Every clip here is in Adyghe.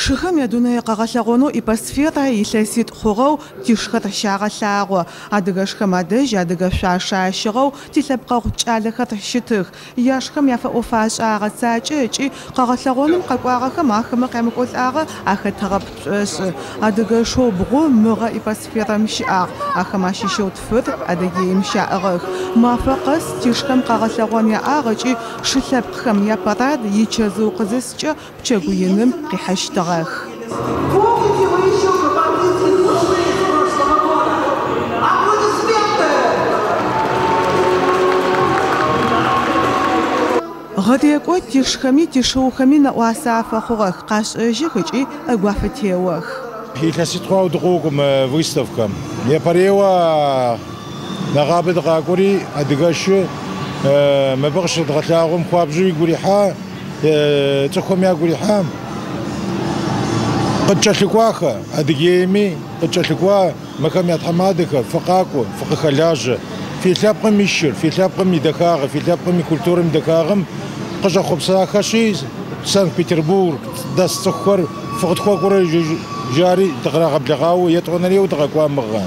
Шыхэм ядунэе къэгъэлъэгъонэу Иппосфера илъэситӏу хъугъэу тишхэр щагъэлъагъо. Адыгэшхэм адэжь адыгэ шъуашэ ащыгъэу тилъэпкъэгъу кӏалэхэр щытых. Яшхэм яфэӏо-фашӏэ агъэцакӏэ ыкӏи къэгъэлъэгъоным къэкӏуагъэхэм ахэмэ къямыкӏолӏагъэ ахэтыгъэп пшӏошӏы. Адыгэ шэу бгъу мыгъэ Иппосферэм щыӏагъ. Ахэм ащыщэу тфыр Адыгеим щаӏыгъых. Мафэ къэс тишхэм къэгъэлъэгъон яӏагъ ыкӏи шы лъэпкъхэм япарад ичэзыу къызыскӏэ пчэгу иным къихьэщтыгъэх. Помните вы еще кабардинские службы из прошлого года? Аплодисменты! Гъэрекӏо тишхэми тишыухэми нэӏуасэ афэхъугъэх, къашӏэжьых ыкӏи ӏэгу афытеох. Илъэситӏу хъуауэ дыкъокӏуэ мы выставкэм. Япэрейуэ нэгъабэ дыкъакӏуэри адыгэшы мыбы къыщыдгъэлъагъуэм хуабжьу игу ирихьа, цӏыхухэм ягу ирихьа. Къыткӏэлъыкӏуахэ, Адыгейми къыткӏэлъыкӏуа мыхэм я тхьэмадэхэр, фыкъакӏуэ, фыкъыхэлажьэ. Фи лъэпкъым и шыр, фи лъэпкъым и дахагъэ, фи лъэпкъым и культурэм и дахагъэм къыщӏэхъуэпсахэщи, Санкт-Петербург дэс цӏыхухэр фыкъытхуэкӏуэрэ жари дыкърагъэблэгъауэ етӏуанэрейуэ дыкъэкӏуа мыгъэ.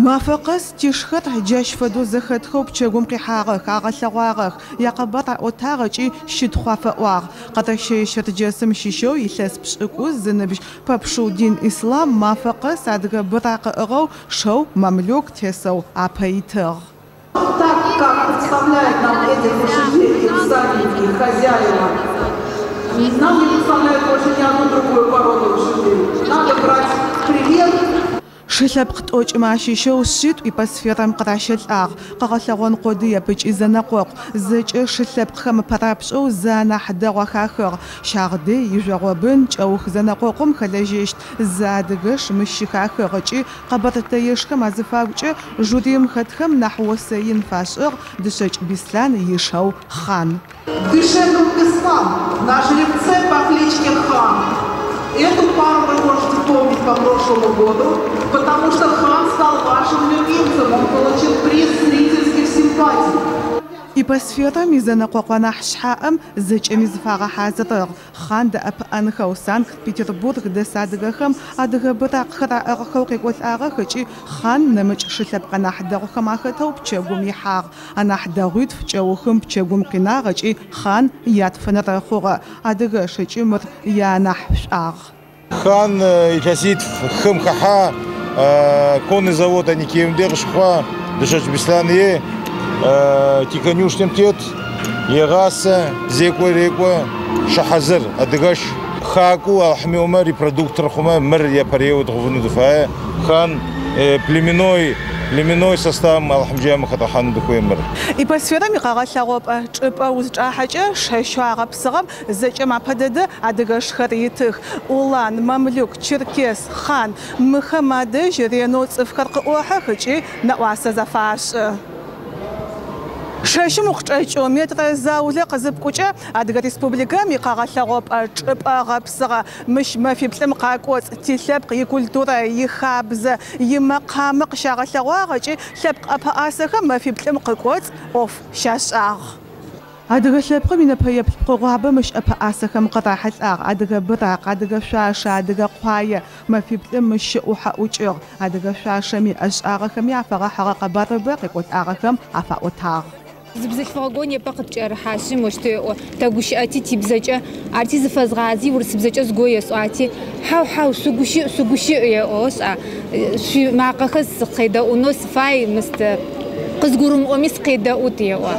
Мафэ къэс тишхэр джащ фэдэу зэхэтхэу пчэгум къихьагъэх, агъэлъэгъуагъэх, якъэбар аӏотагъ ыкӏи щытхъу афаӏуагъ. Къэрэщэе-Щэрджэсым щыщэу илъэс пшӏыкӏуз зыныбжь Папшудин Ислам мафэ къэс адыгэ быракъ ыӏыгъэу шэу Мамлюк тесэу апэ итыгъ. Так, как представляют нам этих лошадей и всадники, хозяева, нам не представляют больше ни одну другую породу лошадей. Надо брать пример. Шы лъэпкъ тӏокӏымэ ащыщэу шъитӏу Иппосферэм къыращэлӏагъ. Къэгъэлъэгъон къодыеп ыкӏи зэнэкъокъу. Зэкӏэ шы лъэпкъхэм ыпэрапшӏэу зы анахь дэгъу ахахыгъ. Щагъдый ижъогъобын кӏэух зэнэкъокъум хэлэжьэщт зы адыгэш мыщ щыхахыгъ ыкӏи къэбэртэешхэм азыфагукӏэ жюрием хэтхэм нахь осэ ин фашӏыгъ Дышъэкӏ Бислъан ишэу Хъан. Дышеков Беслан на жеребце по кличке Хан. Эту пару вы можете помнить по прошлому году, потому что Хан стал вашим любимцем, он получил приз зрительских симпатий. Иппосферэм изэнэкъокъу анахь шъхьаӏэм зэкӏэми зыфагъэхьазырыгъ. Хъан дэӏэпыӏэнхэу Санкт-Петербург дэс адыгэхэм адыгэ быракъхэр аӏыгъхэу къекӏолӏагъэх ыкӏи Хъан нэмыкӏ шы лъэпкъ анахь дэгъухэм ахэтэу пчэгум ихьагъ. Анахь дэгъуитф кӏэухым пчэгум къинагъ ыкӏи Хъан ятфэнэрэ хъугъэ. Адыгэш ыкӏи мыр ианахь шӏуагъ. Хан илъэситф хым хыхьа, конный завод Аникеевым де къыщыхъуа, Дыщэкӏ Беслъан ей, ди конюшням тет, егъасэ, зекӏуэ ирекӏуэ, шы хьэзыр, адыгэш. Хакӏуэу Алыхьым иӏуэмэ, репродуктор хъумэ, мыр япэрейуэ дгъэувыну дыфае. Хан племенной составым Алыхьым жиӏэмэ хэтӏыхьэну дыхуей мыр. Иппосферэм икъэгъэлъэгъопӏэ чӏыпӏэ узычӏахьэкӏэ шэщэу агъэпсыгъэм зэкӏэм апэ дэдэ адыгэшхэр итых. Улан, Мамлюк, Черкес, Хъан мыхэм адэжь ренэу цӏыфхэр къыӏохьэх ыкӏи нэӏуасэ зафашӏы. Шэщым укъычӏэкӏэу метрэ заулэ къызыпкӏукӏэ Адыгэ Республикэм икъэгъэлъэгъопӏэ чӏыпӏэ гъэпсыгъэ. Мыщ мэфиплӏым къакӏоцӏ тилъэпкъ икультурэ, ихабзэ, имэкъамэ къыщагъэлъэгъуагъ ыкӏи лъэпкъ ӏэпэӏасэхэм мэфиплӏым къыкӏоцӏ ӏоф щашӏагъ. Адыгэ лъэпкъым инэпэеплъ пкъыгъуабэ мыщ ӏэпэӏасэхэм къырахьылӏагъ. Адыгэ быракъ, адыгэ шъуашэ, адыгэ къуае мэфиплӏым мыщ щыӏухьэ-ӏукӏыгъ. Адыгэ шъуашэми, ӏэшӏагъэхэми афэгъэхьыгъэ къэбарыбэ къекӏолӏагъэхэм афаӏотагъ. Зы бзылъфыгъэ го непэ къыткӏэрыхьащи, мощтэу еӏо, тэгущыӏэти тибзэкӏэ, арти зыфэзгъази урысыбзэкӏэ зыго есӏуати, хьау, хьау, шъугущыӏ, шъугущыӏ еӏо, ошӏа, шъуимакъэхэр сыкъедэӏунэу сыфай, мыстэ, къызгурымыӏоми сыкъедэӏут еӏо.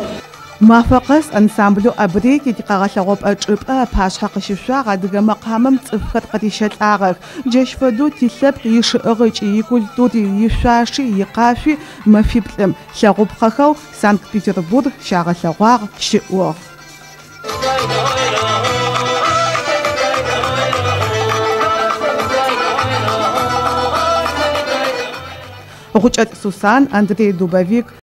Мафэ къэс ансамблэу Абреки тикъэгъэлъэгъопӏэ чӏыпӏэ ыпашъхьэ къыщышъуагъ, адыгэ мэкъамэм цӏыфхэр къырищэлӏагъэх. Джащ фэдэу тилъэпкъ ишыӏыгъыкӏи, икультури, ишъуаши, икъашъуи мэфиплӏым лъэгъупхъэхэу Санкт-Петербург щагъэлъэгъуагъ, щыӏугъ. Гъукӏэлӏ Сусан, Андрей Дубовик.